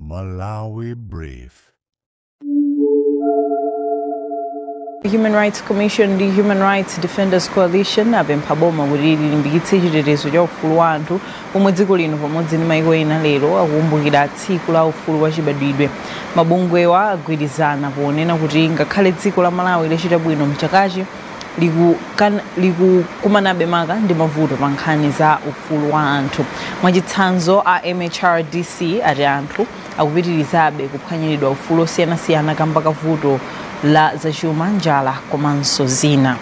Malawi Brief. Human Rights Commission ndi Human Rights Defenders Coalition apempha boma kuti lilimbikitse chitetezo cha ufulu wa anthu, pomwe dziko lino pamodzi ndi maiko ena lero akukumbukira tsiku la ufulu wa chibadwidwe. Mabungwewa agwirizana ponena kuti ngakhale dziko la Malawi lachita bwino mchakachi, likukumanabe maka ndi mavuto pa nkhani za ufulu wa anthu. Mwachitsanzo, a MHRDC ati anthu akupitirizabe kuphwanyiridwa ufulu osiyanasiyana kamba ka vuto la zachuma, njala komanso zina.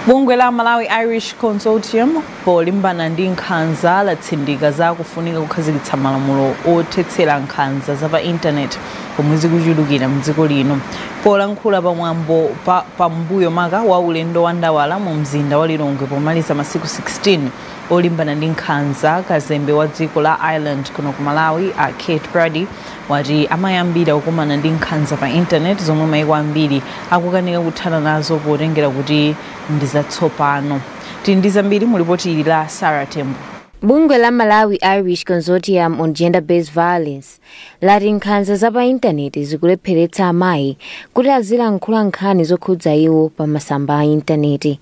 Bungwe la Malawi Irish Consortium polimbana ndi nkhanza latsindika za kufunika kukhazikitsa malamulo othetsera nkhanza za pa intaneti pomwe zikuchulukira mdziko lino. Polankhula pamwambo pambuyo maka wa ulendo wa ndawala mu mzinda wa Lilongwe pomaliza masiku 16 olimbana ndi nkhanza, kazembe wa dziko la Ireland kuno ku Malawi a Kate Brady wati amayambira kukumana ndi nkhanza pa intaneti zomwe maiko ambiri akukanika kuthana nazo potengera kuti ndi zatsopano. Tili ndi zambiri mu lipoti ili la Sarah Tembo. Bungwe la Malawi Irish Consortium on Gender Based Violence lati nkhanza za pa intaneti zikulepheretsa amayi kuti azilankhula nkhani zokhudza iwo pa masamba a intaneti.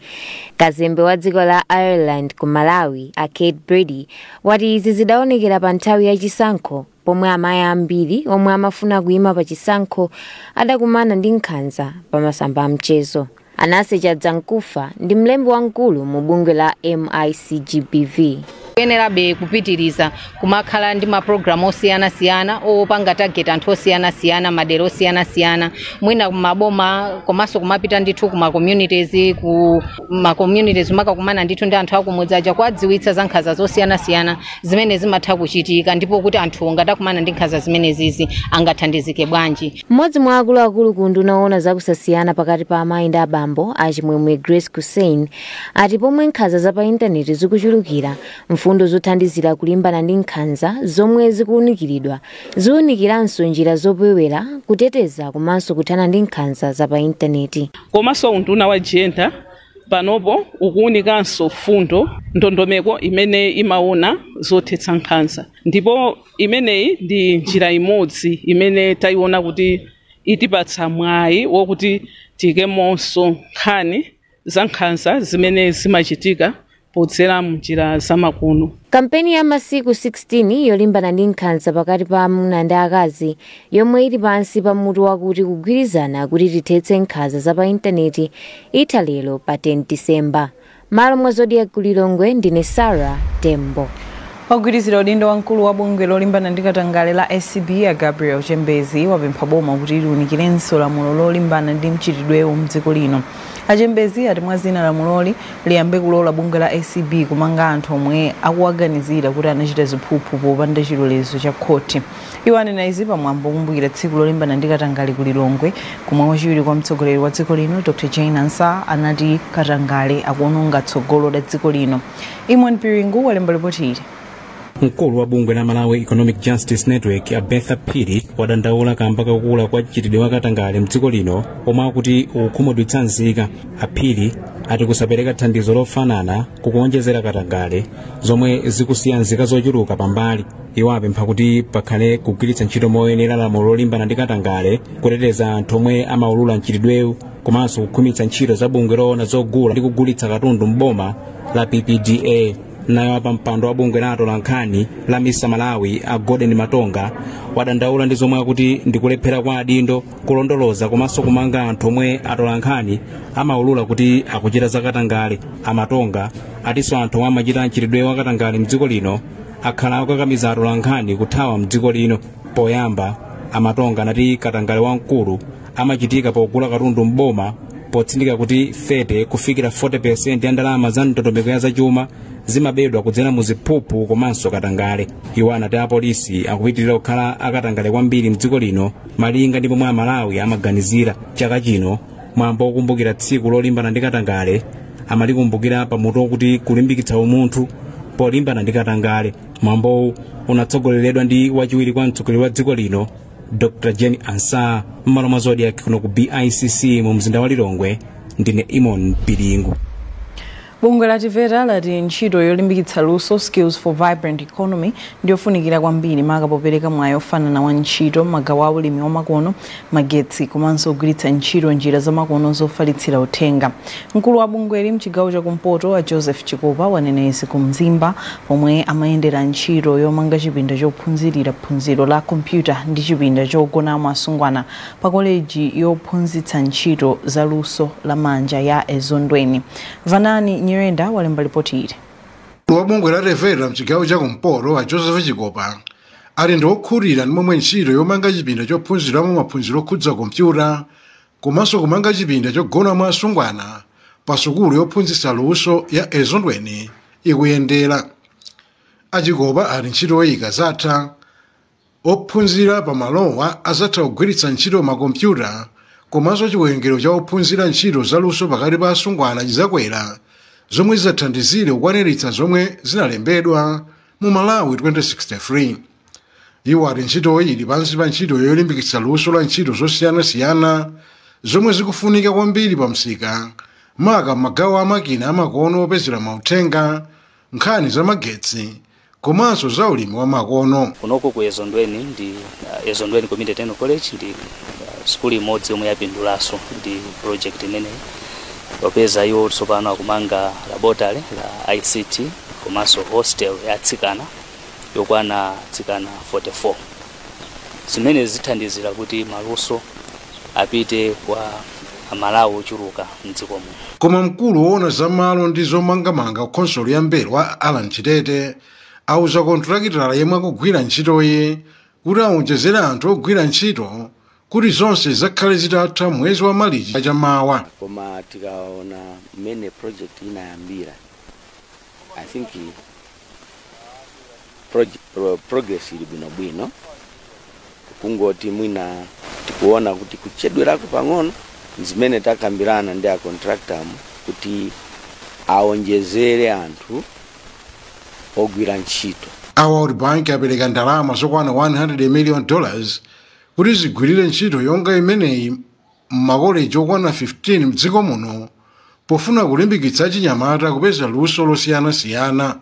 Kazembe wa dziko la Ireland ku Malawi a Kate Brady wati izi zidaonekera pa nthawi ya chisankho, pomwe amayi ambiri omwe amafuna kuyima pa chisankho adakumana ndi nkhanza pa masamba a mchezo. Anase Chadzankufa ndi mlembi wamkulu mu bungwe la MICGBV. Kuyenerabe kupitiriza kumakhala ndi mapulogalamu osiyanasiyana opanga target anthu osiyanasiyana, madera osiyanasiyana, mwina kumaboma, komanso kumapita ndithu kuma communities, ku ma communities makakumana ndithu ndi anthu akumudzi aja, kuwadziwitsa za nkhanza zosiyanasiyana zimene zimatha kuchitika, ndipo kuti anthu ngatakumana ndi nkhanza zimenezizi angathandizike bwanji. Mmodzi mwa akuluakulu ku unduna owona zakusasiyana pakati pa amayi ndi abambo, achimwemwe Grace Hussein, ati pomwe nkhanza za pa intaneti zikuchulukira, mfundo zothandizira kulimbana ndi nkhanza zomwe zikuwunikiridwa ziwunikiranso njira zopewera, kuteteza komanso kuthana ndi nkhanza za pa intaneti. Komanso unduna wa gender panopo ukuwunikanso fundo, ndondomeko imene imaona zothetsa nkhanza, ndipo imeneyi ndi njira imodzi imene tayiona kuti itipatsa mwayi wokuti tikemonso nkhani za nkhanza zimene zimachitika podzera mnjira zamakono. Kampeni ya masiku 16 yolimbana ndi nkhanza pakati pa amuna ndi akazi, yomwe ili pansi pa mutu wakuti "Kugwirizana kuti tithetse nkhanza za pa intaneti", itha lero pa 10 Disemba. Malo mwa Zodiak ku Lilongwe, ndine Sarah Tembo. Ogwirizira udindo wamkulu wa bungwe lolimbana ndi katangale la ACB a Gabriel Chembezi wapempha boma kuti liwunikirenso lamulo lolimbana ndi mchitidwewu mdziko lino. Achembezi ati mwa zina lamuloli liyambe kulola bungwe la ACB kumanga anthu omwe akuwaganizira kuti anachita ziphuphu popanda chilolezo cha khoti. Iwo anena izi pamwambo okumbukira tsiku lolimbana ndi katangale ku Lilongwe, komwe wachiwiri kwa mtsogoleri wa dziko lino Dr Jane Ansah anati katangale akuononga tsogolo la dziko lino. Imon Piringu walemba ripoti ili. Mkulu wa bungwe la Malawi Economic Justice Network a Bertha Phiri wadandaula kamba kakukula kwa mchitidwe wa katangale mdziko lino omwe akuti ukukhumudwitsa nzika. Aphiri ati kusapereka thandizo lofanana kukuonjezera katangale, zomwe zikusiya nzika zochuluka pambali. Iwo apempha kuti pakhale kugwiritsa ntchito moyenera lamulo lolimbana ndi katangale, kuteteza anthu omwe amaulula mchitidwewu, komanso kukhwimitsa ntchito za bungwe loona zogula ndi kugulitsa katundu mboma la PPDA. Naye pa mpando wa bungwe la atolankhani la Misa Malawi a Gordon Matonga wadandaula ndi zomwe akuti ndikulephera kwa adindo kulondoloza komanso kumanga anthu omwe atolankhani amaulula kuti akuchita zakatangale. Amatonga atinso anthu omwe amachita mchitidwe wa katangale mdziko lino akhala akukakamiza atolankhani kuthawa mdziko lino. Poyamba Amatonga anati katangale wamkulu amachitika pogula katundu mboma, potsindika kuti 30 kufikira 40% ya ndalama za ndondomeko ya zachuma zimabedwa kudzera mu ziphuphu komanso katangale. Iwo anati apolisi akupitirira kukhala akatangale kwambiri mdziko lino malinga ndi pomwe Amalawi amaganizira. Chaka chino mwambo wokumbukira tsiku lolimbana ndi katangale amalikumbukira pamutu wokuti "Kulimbikitsa umunthu polimbana ndi katangale". Mwambowu unatsogoleredwa ndi wachiwiri kwa mtsogoleri wa dziko lino Dr Jane Ansah. M'malo mwa Zodiak kuno ku BICC mu mzinda wa Lilongwe, ndine Imon Piringu. Bungwe la TEVETA lati ntchito yolimbikitsa luso, Skills for Vibrant Economy, ndiyofunikira kwambiri, maka popereka mwayi ofanana wa ntchito magawo a ulimi wamakono, magetsi komanso kugwiritsa ntchito njira zamakono zofalitsira uthenga. Mkulu wa bungweli mchigawo chakumpoto, a Joseph Chikopa, wanena izi ku Mzimba pomwe amayendera ntchito yomanga chipinda chophunzirira phunziro la kompyuta ndi chipinda chogonamo asungwana pa koleji yophunzitsa ntchito za luso la manja ya Ezondweni. Vanani Nyirenda walemba ripoti ili. Wa bungwe la TEVETA mchigawo chakumpoto, a Joseph Chikopa, ali ndi okhutira ndi momwe ntchito yomanga chipinda chophunziramo maphunziro okhudza kompyuta komanso kumanga chipinda chogonamo asungwana pa sukulu yophunzitsa luso ya Ezondweni ikuyendera. Achikopa ali ntchitoyi ikazatha, ophunzira pamalowa azatha kugwiritsa ntchito makompyuta komanso chiwerengero cha ophunzira ntchito zaluso pakati pa asungwana chizakwera, zomwe zidzathandizire kukwaniritsa zomwe zinalembedwa mu Malawi 2063. Iwo ati ntchitoyi ili pansi pa ntchito yolimbikitsa luso la ntchito zosiyanasiyana zomwe zikufunika kwambiri pa msika, maka magawo amakina amakono opezera mauthenga, nkhani za magetsi komanso za ulimi wa makono. Kunoko ku Ezondweni ndi Ezondweni Community Technical College ndi sukulu imodzi yomwe yapindulanso ndi project imeneyi, popeza iwo tsopano akumanga laboratory la ICT komanso hostel ya atsikana yokwana atsikana 44, zimene zithandizira kuti maluso apite kwa Amalawi ochuluka mdziko muno. Koma mkulu woona zamalo ndi zomangamanga ku khonsolo ya Mbelwa, Alan Chitete, auza kontrakitala yemwe akugwira ntchitoyi kuti awonjezere anthu ogwira ntchito kuti zonse zakhale zitatha mwezi wa Malichi chamawa. Koma tikaona mmene project inayambira, I think progress ili bwinobwino, kungoti mwina tikuona kuti kuchedwerako pang'ono, zimene takambirana ndi a contractor kuti aonjezere anthu ogwira ntchito. A World Bank apereka ndalama zokwana $100 million kuti zigwirire ntchito yonga imeneyi m'makoleji okwana 15 mdziko muno, pofuna kulimbikitsa achinyamata kupeza luso losiyanasiyana.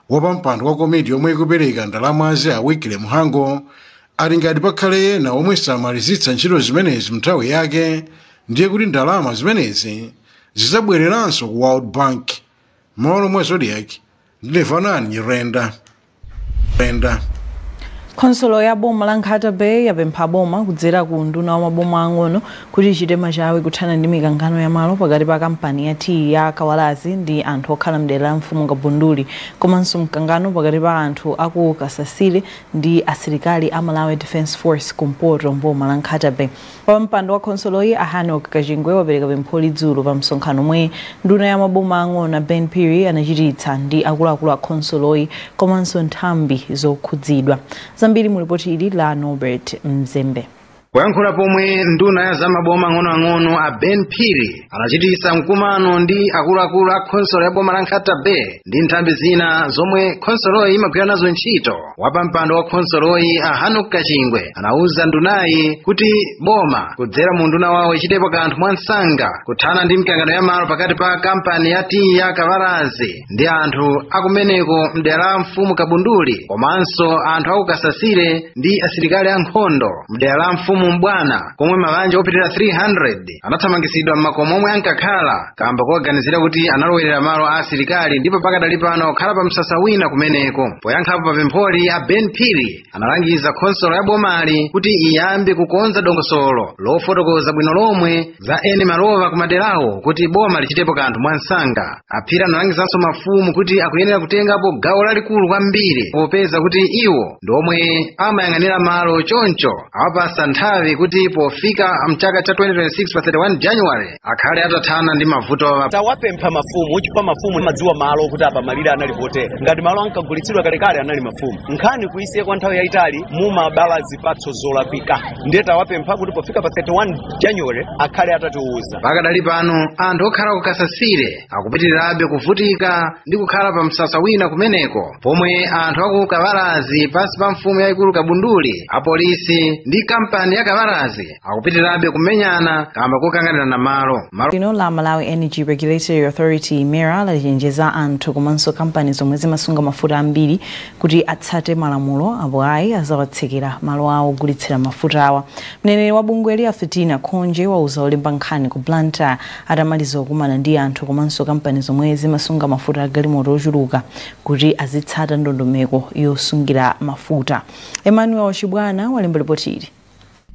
Wapampando wa komiti yomwe ikupereka ndalamazi, a Wikile Muhango, ali ngati pakhale ena omwe samalizitsa ntchito zimenezi mnthawi yake, ndiye kuti ndalama zimenezi zizabwereranso ku World Bank. M'malo mwa Zodiak, ndine Vanani Nyirenda Renda. Khonsolo ya boma la Nkhata Bay yapempha boma kudzera ku nduna wa maboma ang'ono kuti ichite machawi kuthana ndi mikangano ya malo pakati pa kampani ya tea ya Kawalazi ndi anthu okhala mdera la mfumu Kabunduli, komanso mkangano pakati pa anthu aku Kasasile ndi asilikali a Malawi Defence Force kumpoto mboma la Nkhata Bay. Wapampando wa khonsoloyi, a Hanok Kachingwe, wapereka pempholi dzulo pa msonkhano omwe nduna ya maboma ang'ono, Ben Phiri, anachititsa ndi akuluakulu a khonsoloyi komanso nthambi zokhudzidwa. Zambiri mu ripoti ili la Norbert Mzembe. Kuyankhula pomwe nduna ya zamaboma ang'onoang'ono, a Ben Phiri, anachititsa mkumano ndi akuluakulu a khonsolo ya boma la Nkhata Bay ndi nthambi zina zomwe khonsoloyi imagwira nazo ntchito, wapampando wa khonsoloyi, a Hanok Kachingwe, anauza ndunayi kuti boma kudzera mu nduna wawo ichitepo kanthu mwansanga kuthana ndi mikangano ya malo pakati pa kampani ya tiyi ya Kavalazi ndi anthu akumeneko mdera la mfumu Kabunduli, komanso anthu aku Kasasire ndi asilikali ankhondo mdera la mfumu Mbwana, komwe mabanja opitirira 300 anathamangisidwa m'makomo omwe ankakhala kamba koganizira kuti analowerera malo a asilikali, ndipo pakadali pano okhala pa msasa wina kumeneko. Poyankhapo pa pempholi, a Ben Phiri analangiza khonsolo ya bomali kuti iyambe kukonza dongosolo lofotokoza bwino lomwe za eni malowa kumaderawo kuti boma lichitepo kanthu mwansanga. Aphiri analangizanso mafumu kuti akuyenera kutengapo gawo lalikulu kwambiri, popeza kuti iwo ndi omwe amayang'anira malo, choncho awapasa nthawi kuti pofika mchaka cha 2026 pa 31 January akhale atathana ndi mavuto. Tawapempha mafumu chifukwa mafumu amadziwa malo kuti apa malire anali potere. Ngati malo ankagulitsidwa kalekale anali mafumu, nkhani kuisiya kwa nthawi yayitali mumabala zipatso zolakwika. Ndiye tawapempha kuti pofika pa 31 January akhale atatiuza. Pakadali pano anthu okhala ku Kasasire akupitirirabe kuvutika ndi kukhala pa msasa wina kumeneko, pomwe anthu aku Kavalazi pansi pa mfumu yayikulu Kabunduli, apolisi ndi kampani ya ya Kavalazi akupitirabe kumenyana kamba kokanganirana malo. Lino la Malawi Energy Regulatory Authority MERA lachenjeza anthu komanso kampani zomwe zimasunga mafuta ambiri kuti atsate malamulo apo ayi azawatsekera malo awo ogulitsira mafuta awa. Mneneri wa bungweli Afitina Khonje wauza olemba nkhani ku Blantyre atamaliza kukumana ndi anthu komanso kampani zomwe zimasunga mafuta agalimoto ochuluka kuti azitsata ndondomeko yosungira mafuta. Emmanuel Chibwana walemba ripoti ili.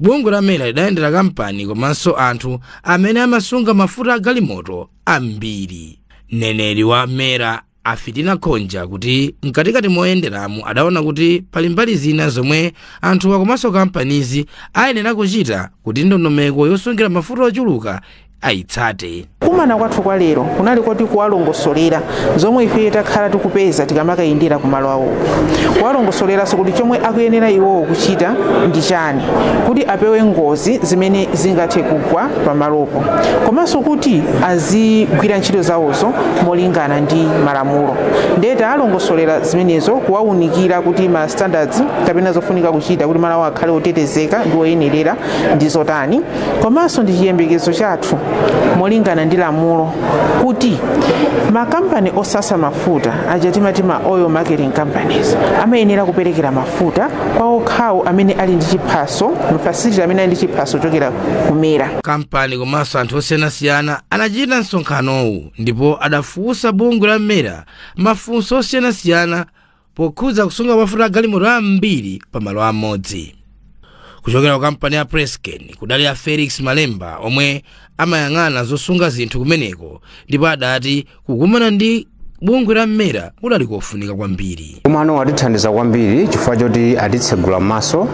Bungwe la MERA lidayendera kampani komanso anthu amene amasunga mafuta agalimoto ambiri. Mneneri wa MERA Afitina Khonja kuti mkatikati moyenderamu adaona kuti pali mbali zina zomwe anthuwa komanso kampanizi ayenera kuchita kuti ndondomeko yosungira mafuta ochuluka ayitsate. Kumana kwathu kwa lero kunali koti kuwalongosolera zomwe ife takhala tikupeza tikamakayendera kumalo awo, kuwalongosoleranso kuti chomwe akuyenera iwowo kuchita ndi chani kuti apewe ngozi zimene zingathe kugwa pamalopo, komanso kuti azigwira ntchito zawozo molingana ndi malamulo. Ndeta alongosolera zimenezo, kuwawunikira kuti ma standards kapena zofunika kuchita kuti malo awo akhale otetezeka ndi oyenerera ndi zotani, komanso ndi chiyembekezo chathu molingana ndi lamulo kuti makampani osasa mafuta aja timati ma oil marketing companies amayenera kuperekera mafuta kwa okhawo amene ali ndi chiphaso, mafacility amene ali ndi chiphaso chokera ku MERA. Kampani komanso anthu osiyanasiyana anachita msonkhanowu ndipo adafunsa bungwe la MERA mafunso osiyanasiyana pokhudza kusunga mafuta agalimoto ambiri pamalo amodzi. Kuchokera ku kampani ya Presken kudali a Felix Malemba omwe amayang'ana zosunga zinthu kumeneko, ndipo adati kukumana ndi bungwe la MERA kudali kofunika kwambiri. Kumano watithandiza kwambiri chifukwa choti atitsegula maso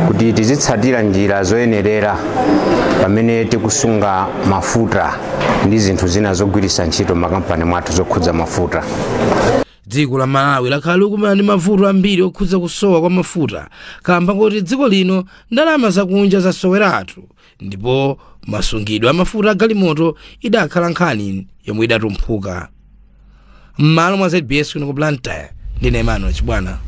kuti tizitsatira njira zoyenerera pamene tikusunga mafuta ndi zinthu zina zogwiritsa ntchito makampani mwathu zokhudza mafuta. Dziko la Malawi lakhala likumana ndi mavuto ambiri okhudza kusowa kwa mafuta kamba kuti dziko lino ndalama zakunja zasoweratu, ndipo masungidwe a mafuta agalimoto idakhala nkhani yomwe idatumphuka. M'malo mwa ZBS kuno ku Blantyre, ndine Emmanuel Chibwana.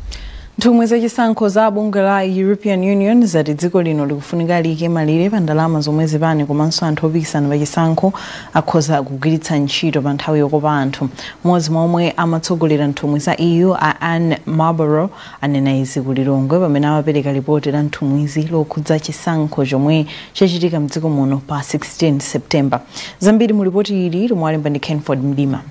Nthumwi zachisankho za bungwe la European Union zati dziko lino likufunika liyike malire pa ndalama zomwe zipani komanso anthu opikisana pachisankho akhoza kugwiritsa ntchito pa nthawi yokopa anthu. Mmodzi mwa omwe amatsogolera nthumwi za EU a Anne Marlborough anena izi ku Lilongwe pamene amapereka ripoti la nthumwizi lokhudza chisankho chomwe chachitika mdziko muno pa 16 September. Zambiri mu ripoti ili lomwe alemba ndi Kenford Mdima.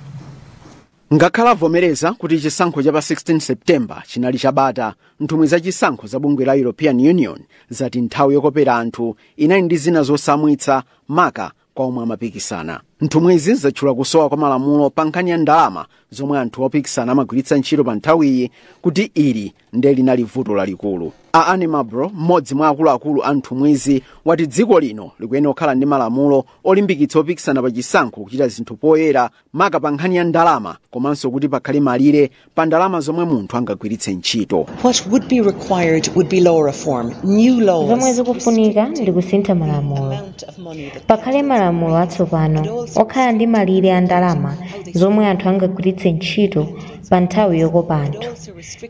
Ngakhala avomereza kuti chisankho cha pa 16 September chinali chabata, nthumwi za chisankho za bungwe la European Union zati nthawi yokopera anthu inali ndi zina zosamwitsa maka kwa omwe amapikisana. Nthumwizi zatchula kusowa kwa malamulo pa nkhani ya ndalama zomwe anthu opikisana amagwiritsa ntchito pa nthawiyi kuti ili ndiye linali vuto lalikulu. A Anne Mabro, mmodzi mwa akuluakulu a nthumwizi, wati dziko lino likuyenera kukhala ndi malamulo olimbikitsa opikisana pa chisankho kuchita zinthu poyera maka pa nkhani ya ndalama, komanso kuti pakhale malire pa ndalama zomwe munthu angagwiritse ntchito. What would be required would be law reform, new laws. Zomwe zikufunika ndi kusintha malamulo, pakhale malamulo atsopano okhala ndi malire a ndalama zomwe anthu angagwiritse ntchito pa nthawi yokopa anthu.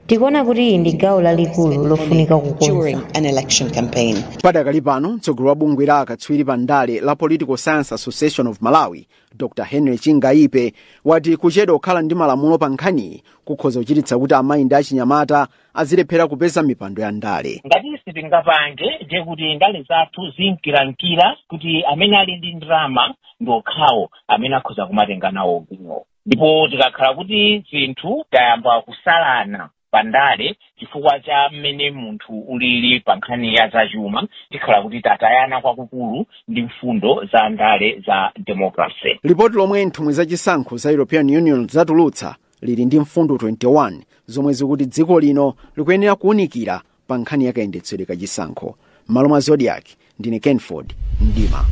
Tikuona kuti iyi ndi gawo lalikulu lofunika kukonza. During an election campaign. Padakali pano, mtsogoleri wa bungwe la akatswiri pa ndale la Political Science Association of Malawi, Dr Henry Chingaipe, wati kuchedwa kukhala ndi malamulo pa nkhaniyi kukhoza kuchititsa kuti amayi ndi achinyamata azilephera kupeza mipando ya ndale. Ngati sitingapange, ndiye kuti ndale zathu zinkilankila kuti amene ali ndi ndalama ndi okhawo amene akhoza kumatenga nawo gawo, ndipo tikakhala kuti zinthu tayamba kusalana pandale chifukwa cha mmene munthu ulili pa nkhani ya zachuma, tikhala kuti tatayana kwakukulu ndi mfundo za ndale za democracy. Lipoti lomwe nthumwi zachisankho za European Union zatulutsa lili ndi mfundo 21 zomwe zikuti dziko lino likuyenera kuwunikira pa nkhani ya kayendetsedwe kachisankho. M'malo mwa Zodiak, ndine Kenford Mdima.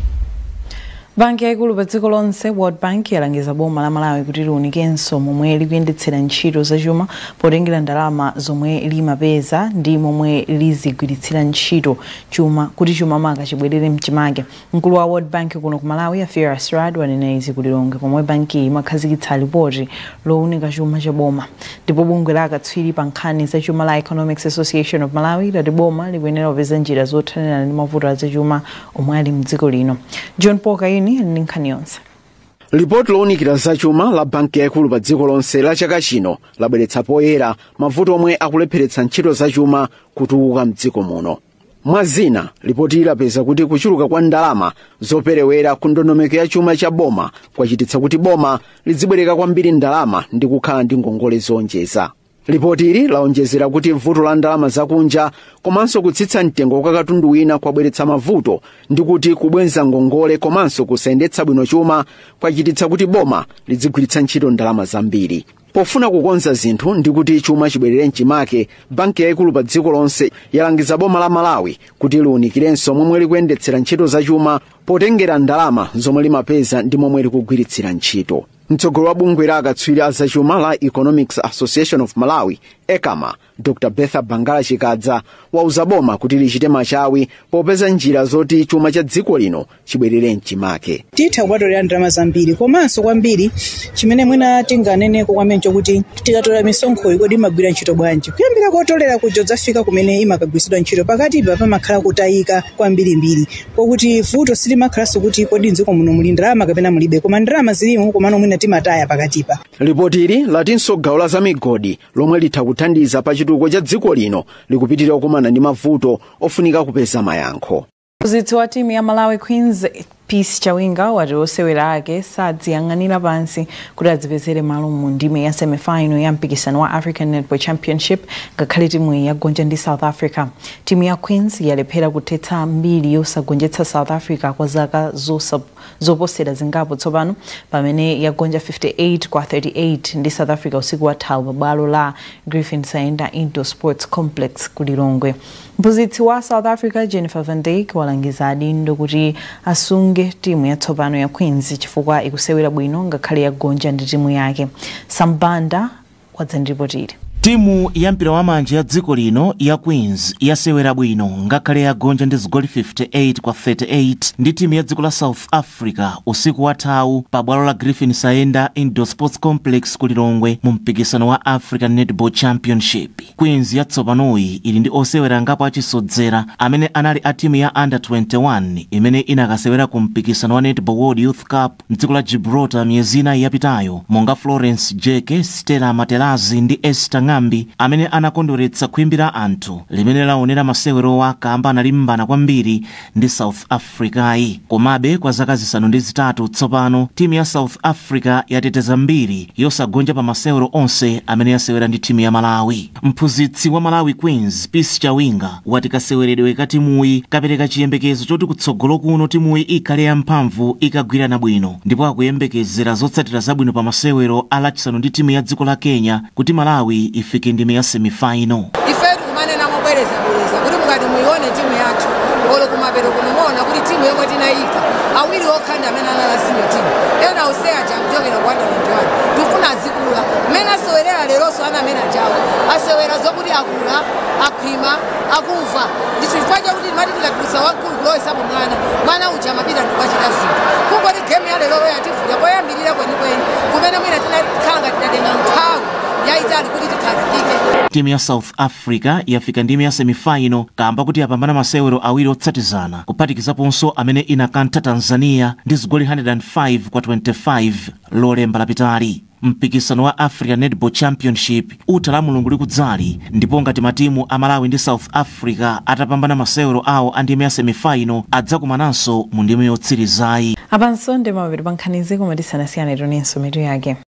Banki yaikulu pa dziko lonse, World Bank, yalangiza boma la Malawi kuti liwunikenso momwe likuyendetsera ntchito zachuma potengera ndalama zomwe limapeza ndi momwe lizigwiritsira ntchito chuma kuti chuma maka chibwerere mchimake. Mkulu wa World Bank kuno ku Malawi, a Firas Raad, wanena izi ku Lilongwe pomwe bankiyi imakhazikitsa lipoti lowunika chuma cha boma. Ndipo bungwe la akatswiri pa nkhani za chuma la Economics Association of Malawi lati boma likuyenera kupeza njira zothanirana ndi mavuto azachuma omwe ali mdziko lino. John Paul Kaini ndi nkhani yonse. Lipoti lowunikira zachuma la banki yaikulu pa dziko lonse la chaka chino labweretsa poyera mavuto omwe akulepheretsa ntchito zachuma kutukuka mdziko muno. Mwa zina, lipoti lapeza kuti kuchuluka kwa ndalama zoperewera ku ndondomeko ya chuma cha boma kwachititsa kuti boma lizibwereka kwambiri ndalama ndi kukhala ndi ngongole zonjeza. Lipoti ili laonjezera kuti vuto la ndalama zakunja komanso kutsitsa mtengo kwa katundu wina kwabweretsa mavuto, ndi kuti kubwenza ngongole komanso kusayendetsa bwino chuma kwachititsa kuti boma lizigwiritsa ntchito ndalama zambiri. Pofuna kukonza zinthu ndi kuti chuma chibwerere mchimake, banki yaikulu pa dziko lonse yalangiza boma la Malawi kuti liwunikirenso momwe likuyendetsera ntchito zachuma potengera ndalama zomwe limapeza ndi momwe likugwiritsira ntchito. Mtsogoleri wa bungwe la akatswiri a zachuma la Economics Association of Malawi, ECAMA, Dr Bertha Bangala Chikadza, wauza boma kuti lichite machawi popeza njira zoti chuma cha dziko lino chibwerere mchimake. Titha kupatulira ndalama zambiri, komanso kwambiri chimene mwina tinganeneko kwamene chokuti tikatola misonkhoyi kodi imagwira ntchito bwanji, kuyambira kotolera kuja kudzafika kumene imakagwiritsidwa ntchito, pakatipa pamakhala kutayika kwambirimbiri, kokuti vuto silimakhalanso kuti kodi mdziko muno muli ndalama kapena mulibe, koma ndalama zilimo komano mwina timataya pakatipa. Lipoti ili latinso gawo la zamigodi lomwe litha kuthandiza pa chitukuko cha dziko lino likupitirira kukumana ndi mavuto ofunika kupeza mayankho. Mphunzitsi wa timu ya Malawi Queens, Peace Chawinga, wati osewera ake sadziyang'anira pansi kuti adzipezere malo mu ndime ya semifinal ya mpikisano wa African Netball Championship ngakhale timu iyi yagonja ndi South Africa. Timu ya Queens yalephera kuthetsa mbiri yosagonjetsa South Africa kwa zaka zoposera zingapo tsopano, pamene yagonja 58 kwa 38 ndi South Africa usiku wathawu pabwalo la Griffin Saenda Indoor Sports Complex ku Lilongwe. Mphunzitsi wa South Africa, Jennifer Van Dyk, walangiza adindo kuti asunge timu yatsopano ya Queens chifukwa ikusewera bwino ngakhale yagonja ndi timu yake. Sambanda wadzandipotire. Timu ya mpira wamanja ya dziko lino ya Queens yasewera bwino ngakhale yagonja ndi zigoli 58 kwa 38 ndi timu ya dziko la South Africa usiku wathawu pa bwalo la Griffin Saenda Indoor Sports Complex ku Lilongwe mu mpikisano wa African Netball Championship. Queens yatsopanoyi ili ndi osewera ngapo achisodzera amene anali a timu ya under 21 imene inakasewera ku mpikisano wa Netball World Youth Cup mdziko la Gibraltar miyezi inayi yapitayo, monga Florence Jeke, Stella Matelazi ndi Esther Ng'ambi amene anakondweretsa khwimbi la anthu limene laonera masewerowa kamba analimbana kwambiri ndi South Africayi. Komabe kwa zaka 5 tsopano timu ya South Africa yateteza mbiri yosagonja pa masewero onse amene yasewera ndi timu ya Malawi. Mphunzitsi wa Malawi Queens, Peace Chawinga, wati kaseweredwe ka timuyi kapereka chiyembekezo choti kutsogolo kuno timuyi ikhale yamphamvu ikagwirana bwino, ndipo akuyembekezera zotsatira zabwino pa masewero a lachisanu ndi timu ya dziko la Kenya kuti Malawi ifike ndime ya semifinal. Ife timanena mobwerezabwereza kuti mukati muione timu yathu olo kumapero kunomuona kuti timu yomwe tinayika awiri okha ndi amene anali senior team, ena onse aja kuchokera ku under 21. Tifuna azikula mmene asewelera leronso, ana amene ajawo asewera zokuti akula, akhwima, akumva. Ndi chifukwa chakuti timati tikatulutsa wamkulu kulowesapo mwana, mwana uja amapita ndikukachita zinthu. Kungoti game ya lero yativuta poyambirira kwenikweni kumene mwina tinakhala ngati tinatenga nthawi yayitali kuti tikhazikike. Timu ya South Africa yafika ndime ya semifinal kamba kuti yapambana masewero awiri otsatizana, kuphatikizaponso amene inakantha Tanzania ndi zigoli 105 kwa 25 lolemba lapitali. Mpikisano wa African Netball Championship utha la Mulungu likudzali, ndipo ngati matimu a Malawi ndi South Africa atapambana masewero awo a ndime ya semifinal adzakumananso mu ndime yotsirizayi. Apanso ndi mapeto pa nkhanizi, koma tisanasiyane tionenso mitu yake.